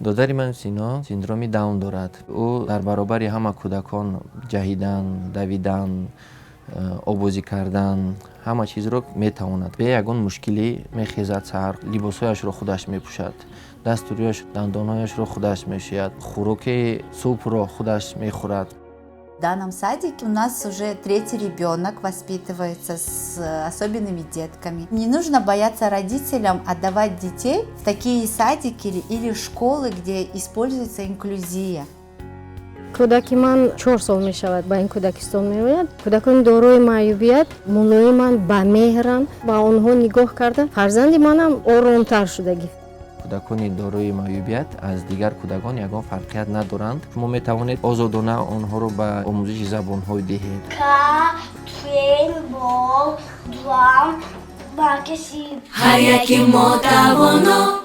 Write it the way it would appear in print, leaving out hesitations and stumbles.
Додари ман Сино синдроми Даун дорад. Ӯ дар баробари ҳама кӯдакон ҷаҳидан, давидан, обозӣ кардан, ҳама чизро метавонад. Бе ягон мушкилӣ мехезад саҳар, либосҳояшро худаш мепӯшад, дасту рӯяш, дандонҳояшро худаш мешӯяд, хӯроки субҳро худаш мехӯрад. В данном садике у нас уже третий ребенок воспитывается с особенными детками. Не нужно бояться родителям отдавать детей в такие садики или школы, где используется инклюзия. Кӯдаки ман 4 сол мешавад, ба ин кӯдакистон меояд. Кӯдакони дорои маъюбият мулоиманд, бамеҳранд. Ба онҳо нигоҳ карда, фарзанди манам оромтар шудагӣ. Кӯдакони дорои маъюбият аз дигар кӯдакон ягон фарқият надоранд. Шумо метавонед озодона онҳоро ба омӯзиши забонҳо диҳед. Ка, бол, дуам, бакеси. Ҳар яки мо тавоно.